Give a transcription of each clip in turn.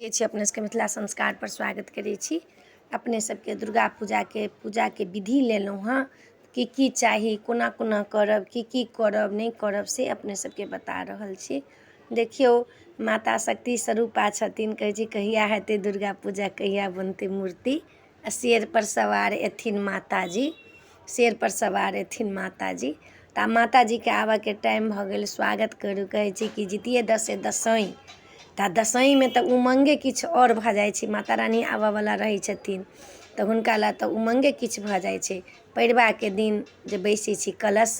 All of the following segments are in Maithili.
छी अपने सबके मिथिला संस्कारपर स्वागत करै छी। अपने सबके दुर्गा पूजाके पूजाके विधि लेलहुँ हँ, की की चाही, कोना कोना करब, की की करब नहि करब, से अपने सबके बता रहल छी। देखियौ, माता शक्ति स्वरूपा छथिन। कहै छी, कहिया हेतै दुर्गा पूजा, कहिया बनतै मूर्ति आ शेरपर सवार एथिन माताजी, शेरपर सवार एथिन माताजी। तऽ आब माताजीके आबऽके टाइम भऽ गेल, स्वागत करू। कहै छी कि जितिये दसे दसैँ, तऽ दसैँमे तऽ उमङ्गे किछु आओर भऽ जाइ छै। माता रानी आबऽवला रहै छथिन तऽ हुनका लए तऽ उमङ्गे किछु भऽ जाइ छै। परिबाके दिन जे बैसै छी कलश,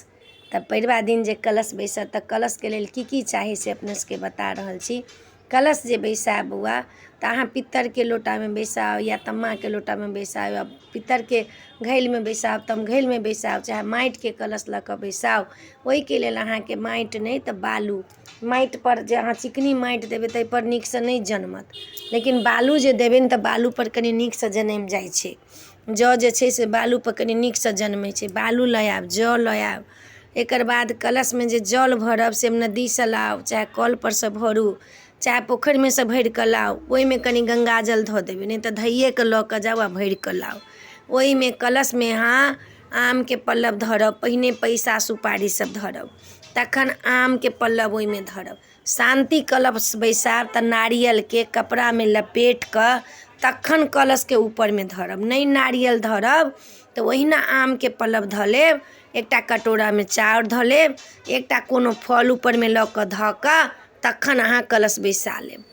तऽ परिबा दिन जे कलश बैसत, तऽ कलशके लेल की की चाही से अपने सबके बता रहल छी। कलश जे बैसायब बौआ, तऽ अहाँ पित्तरके लोटामे बैसाउ या तम्माके लोटामे बैसाउ या पित्तरके घैलमे बैसाउ, तमघैलमे बैसाउ, चाहे माटिके कलश लऽ कऽ बैसाउ। ओहिके लेल अहाँके माटि नहि तऽ बालू। माटिपर जे अहाँ चिकनी माटि देबै, ताहिपर नीकसँ नहि जनमत, लेकिन बालू जे देबै तऽ बालूपर कनि नीकसँ जनमि जाइ छै। जौ जे छै से बालूपर कनि नीकसँ जनमै छै। बालू लऽ आयब, जौ लऽ आयब। एकर बाद कलशमे जे जल भरब से नदीसँ लाउ, चाहे कलपर सँ भरू, चाहे पोखरिमे सँ भरि कऽ लाउ। ओहिमे कनि गङ्गाजल धऽ देबै, नहि तऽ धैए कऽ लऽ कऽ जाउ आ भरि कऽ लाउ। ओहिमे कलशमे अहाँ आमके पल्लव धरब। पहिने पैसा सुपारी सभ धरब, तखन आमके पल्लव ओहिमे धरब। शान्ति कलश बैसायब तऽ नारियलके कपड़ामे लपेटि कऽ तखन कलशके ऊपरमे धरब। नहि नारियल धरब तऽ ओहिना आमके पल्लव धऽ लेब, एकटा कटोरामे चाउर धऽ लेब, एकटा कोनो फल ऊपरमे लऽ कऽ धऽ कऽ तखन अहाँ कलश बैसा लेब।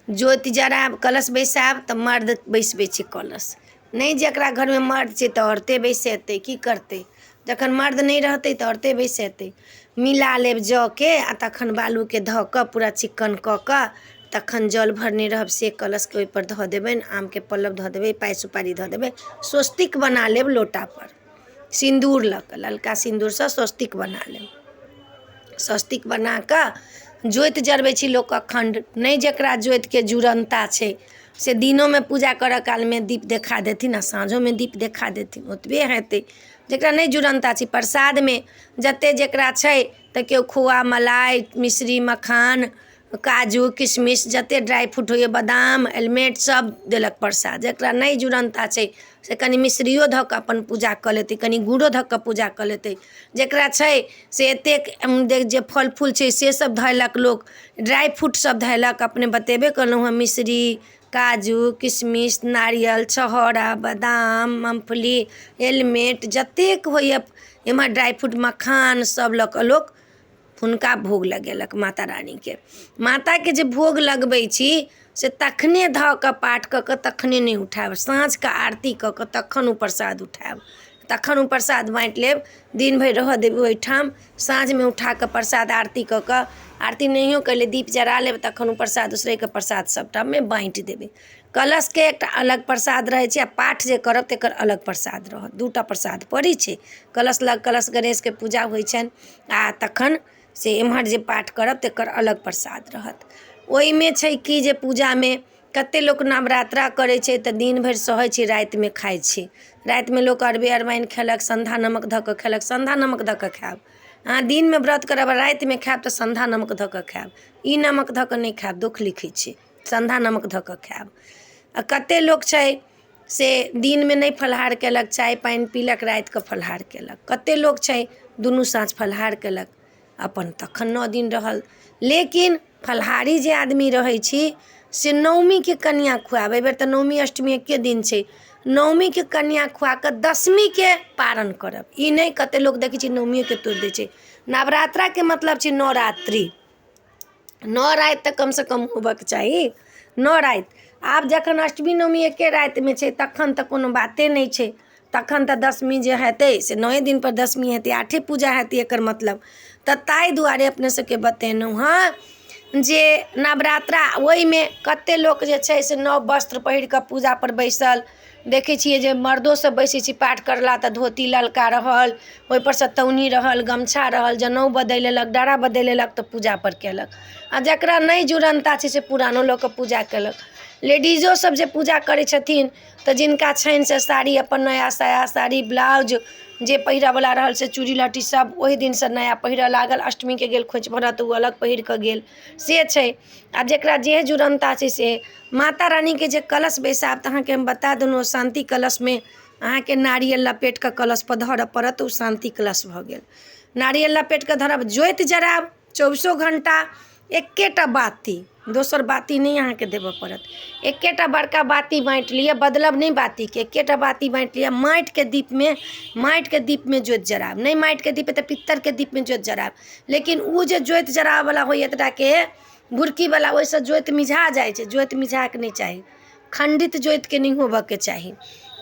ज्योति जरायब, कलश बैसायब तऽ मर्द बैसबै छै कलश। नहि जकरा घरमे मर्द छै तऽ औरते बैसेतै, की करतै? जखन मर्द नहि रहतै तऽ औरते बैसेतै। मिला लेब जौके आ तखन बालूके धऽ कऽ पूरा चिक्कन कऽ कऽ तखन जल भरने रहब से कलशके ओहिपर धऽ देबनि, आमके पल्लव धऽ देबै, पाइ सुपारी धऽ देबै। स्वस्तिक बना लेब लोटापर सिन्दूर लऽ कऽ, ललका सिन्दूरसँ स्वस्तिक बना लेब। स्वस्तिक बना कऽ ज्योति जरबै छी लोक अखण्ड। नहि जकरा ज्योतिके जुड़नता छै, से दिनोमे पूजा करऽ कालमे दीप देखा देथिन आ साँझोमे दीप देखा देथिन, ओतबे हेतै। जकरा नहि जुड़नता छै, प्रसादमे जतेक जकरा छै, तऽ केओ खोआ, मलाइ, मिश्री, मखान, काजू, किशमिश, जतेक ड्राइ फ्रूट होइए, बादाम, एलमेट, सभ देलक प्रसाद। जकरा नहि जुड़नता छै से कनि मिश्रियो धऽ कऽ अपन पूजा कऽ लेतै, कनि गुड़ो धऽ कऽ पूजा कऽ लेतै। जकरा छै से एतेक जे फल फूल छै से सभ धयलक लोक, ड्राइ फ्रूट सभ धयलक। अपने बतेबे कयलहुँ हेँ, मिश्री, काजू, किशमिश, नारियल, छहोरा, बादाम, मूँगफली, हेलमेट, जतेक होइए एम्हर ड्राइ फ्रूट, मखान, सभ लऽ कऽ लोक हुनका भोग लगेलक माता रानीके। माताके जे भोग लगबै छी से तखने धऽ कऽ पाठ कऽ कऽ तखने नहि उठायब, साँझके आरती कऽ कऽ तखन ओ प्रसाद उठायब, तखन ओ प्रसाद बाँटि लेब। दिन भरि रहऽ देबै ओहिठाम, साँझमे उठा कऽ प्रसाद आरती कऽ कऽ, आरती नहियो कयले दीप जरा लेब, तखन ओ प्रसाद उसरगि कऽ प्रसाद सभटामे बाँटि देबै। कलशके एकटा अलग प्रसाद रहै छै आ पाठ जे करब तकर अलग प्रसाद रहत। दू टा प्रसाद पड़ै छै। कलश लग कलश गणेशके पूजा होइ छनि आ तखन से एम्हर जे पाठ करब तकर अलग प्रसाद रहत। ओहिमे छै कि जे पूजामे कतेक लोक नवरात्रा करै छै तऽ दिन भरि सहै छै, रातिमे खाइ छै। रातिमे लोक अरबे अरबाइन खेलक, सन्धा नमक धऽ कऽ खेलक। सन्धा नमक धऽ कऽ खायब। अहाँ दिनमे व्रत करब आ रातिमे खायब तऽ सन्धा नमक धऽ कऽ खायब, ई नमक धऽ कऽ नहि खायब, दुःख लिखै छै। सन्धा नमक धऽ कऽ खायब। आ कतेक लोक छै से दिनमे नहि फलाहार कयलक, चाय पानि पीलक, रातिकेँ फलाहार कयलक। कतेक लोक छै दुनू साँझ फलाहार कयलक अपन, तखन 9 दिन रहल। लेकिन फलाहारी जे आदमी रहै छी से नवमीके कन्या खुआएब। एहिबेर तऽ नवमी अष्टमी एक्के दिन छै। नवमीके कन्या खुआ कऽ दसमीके पारण करब। ई नहि, कतेक लोक देखै छियै नवमिएके तोड़ि दै छै। नवरात्राके मतलब छै नवरात्रि, 9 राति तऽ कमसँ कम होबऽके चाही, 9 राति। आब जखन अष्टमी नवमी एके रातिमे छै तखन तऽ कोनो बाते नहि छै, तखन तऽ दसमी जे हेतै से 9 दिनपर दसमी हेतै, आठे पूजा हेतै एकर मतलब। तऽ ताहि दुआरे अपने सबके बतेलहुँ हँ जे नवरात्रा ओहिमे कतेक लोक जे छै से नव वस्त्र पहिर कऽ पूजापर बैसल। देखै छियै जे मर्दो सब बैसै छै पाठ करला तऽ धोती ललका रहल, ओहिपर सँ तौनी रहल, गमछा रहल, जनेउ बदलि लेलक, डारा बदलि लेलक तऽ पूजापर कयलक। आ जकरा नहि जुड़नता छै से पुरानो लऽ कऽ पूजा कयलक। लेडीजो सब जे पूजा करै छथिन तऽ जिनका छनि से साड़ी, अपन नया साया, साड़ी, ब्लाउज जे पहिरऽवला रहल से चूड़ी लहठी सब ओहि दिनसँ नया पहिरऽ लागल। अष्टमीके गेल खोँइछ भरऽ तऽ ओ अलग पहिर कऽ गेल, से छै। आब जकरा जे जुड़नता छै से माता रानीके जे कलश बैसायब तऽ अहाँके हम बता देलहुँ, शान्ति कलशमे अहाँके नारियल लपेटि कऽ कलशपर धरऽ पड़त, ओ शान्ति कलश भऽ गेल। नारियल लपेटि कऽ धरब, ज्योति जरायब चौबीसो घण्टा एकेटा बाती, दोसर बाती नहि अहाँके देबऽ पड़त। एकेटा बड़का बाती बाँटि लिअ, बदलब नहि बातीके, एकेटा बाती बाँटि लिअ। माटिके दीपमे, माटिके दीपमे ज्योति जरायब, नहि माटिके दीप तऽ पित्तरके दीपमे ज्योति जरायब। लेकिन ओ जे ज्योति जराबयवला होइए एतटाके भुरकीवला, ओहिसँ ज्योति मिझा जाइ छै। ज्योति मिझाके नहि चाही, खण्डित ज्योतिके नहि होबऽके चाही।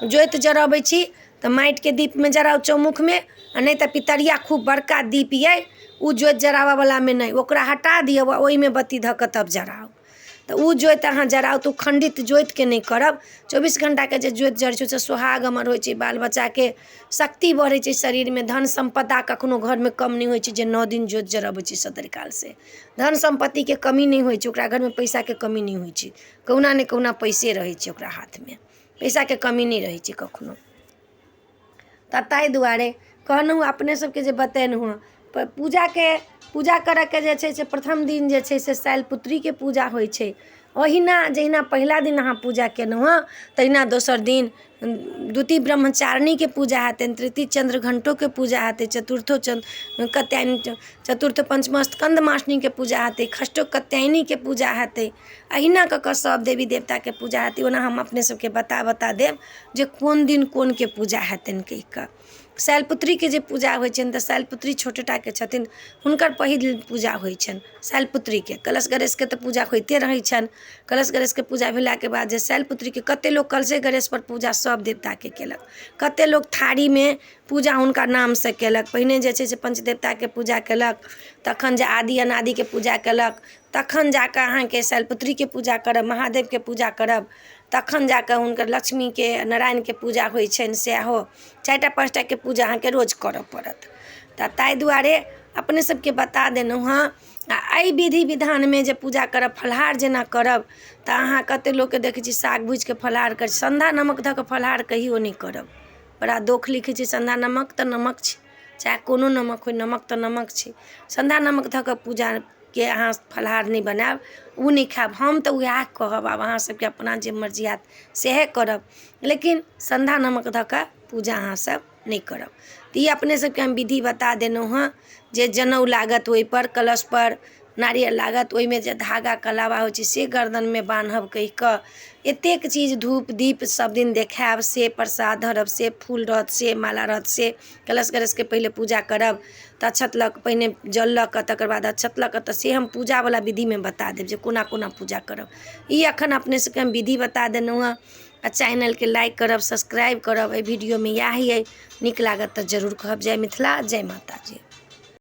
ज्योति जरबै छी तऽ माटिके दीपमे जराउ चौमुखमे, आ नहि तऽ पितरिया खूब बड़का दीप अइ, ओ ज्योति जराबयवलामे नहि, ओकरा हटा दियौ आ ओहिमे बत्ती धऽ कऽ तब जराउ। तऽ ओ ज्योति अहाँ जराउ तऽ ओ खण्डित ज्योतिके नहि करब। 24 घण्टाके जे ज्योति जरै छै ओहिसँ सोहाग अमर होइ छै, बाल बच्चाके शक्ति बढ़ै छै, शरीरमे धन सम्पदा कखनो घरमे कम नहि होइ छै। जे 9 दिन ज्योति जरबै छै सदरि कालसँ धन सम्पत्तिके कमी नहि होइ छै, ओकरा घरमे पैसाके कमी नहि होइ छै, कहुना ने कहुना पैसे रहै छै ओकरा हाथमे, पैसाके कमी नहि रहै छै कखनो। तऽ ताहि दुआरे कहलहुँ अपने सबके जे बतेलहुँ हँ, पूजाके पूजा करऽके जे छै से प्रथम दिन जे छै से शैलपुत्रीके पूजा होइ छै। ओहिना जहिना पहिला दिन अहाँ पूजा केलहुँ हँ तहिना दोसर दिन द्वितीय ब्रह्मचारिणीके पूजा हेतनि, तृतीय चन्द्रघण्टोके पूजा हेतै, चतुर्थो चन्द्र कत्यायनी, चतुर्थ पञ्चम स्कन्द मासनीके पूजा हेतै, षष्ठो कत्यायनीके पूजा हेतै। अहिना कऽ कऽ सब देवी देवताके पूजा हेतै। ओना हम अपने सबके बता बता देब जे कोन दिन कोनके पूजा हेतनि कहि कऽ। शैलपुत्रीके जे पूजा होइ छनि तऽ शैलपुत्री छोटे टाके छथिन, हुनकर पहिल पूजा होइ छनि शैलपुत्रीके। कलश गणेशके तऽ पूजा होइते रहै छनि। कलश गणेशके पूजा भेलाके बाद जे शैलपुत्रीके, कते लोक कलशे गणेशपर पूजा सब देवताके केलक, कते लोक थारीमे पूजा हुनका नामसँ केलक। पहिने जे छै से पञ्चदेवताके पूजा केलक, तखन जे आदि अनादिके पूजा केलक, तखन जाकऽ अहाँके शैलपुत्रीके पूजा करब, महादेवके पूजा करब, तखन जाकऽ हुनकर लक्ष्मीके नारायणके पूजा होइ छनि। सेहो 4टा 5टाके पूजा अहाँके रोज करऽ पड़त। तऽ ताहि दुआरे अपने सबके बता देलहुँ हँ। आ एहि विधि विधानमे जे पूजा करब, फलाहार जेना करब तऽ अहाँ कते लोकके देखै छी साग भुजिके फलाहार करै, सन्धा नमक धऽ कऽ फलाहार कहियो नहि करब। बड़ा दोख लिखै छै। सन्धा नमक तऽ नमक छै, चाहे कोनो नमक होइ, नमक तऽ नमक छै। सन्धा नमक धऽ कऽ पूजाके अहाँ फलाहार नहि बनायब, ओ नहि खायब। हम तऽ उएह कहब, आब अहाँ सबके अपना जे मर्जी हैत सएह करब, लेकिन सन्धा नमक धऽ कऽ पूजा अहाँ सब नहि करब। तऽ ई अपने सबके हम विधि बता देलहुँ हँ। जे जनउ लागत ओहिपर कलशपर नारियल लागत, ओहिमे जे धागा कलावा होइ छै से गर्दनमे बान्हब कहि कऽ। एतेक चीज धूप दीप सब दिन देखायब, से प्रसाद धरब, से फूल रहत, से माला रहत, से कलश गणेशके पहिले पूजा करब तऽ अक्षत लऽ कऽ पहिने जल लऽ कऽ तकर बाद अक्षत लऽ कऽ, तऽ से हम पूजावला विधिमे बता देब जे कोना कोना पूजा करब। ई एखन अपने सबके हम विधि बता देलहुँ हँ। आ चैनलके लाइक करब, सब्सक्राइब करब। एहि वीडियोमे इएह अइ, नीक लागत तऽ जरूर कहब। जय मिथिला, जय माताजी।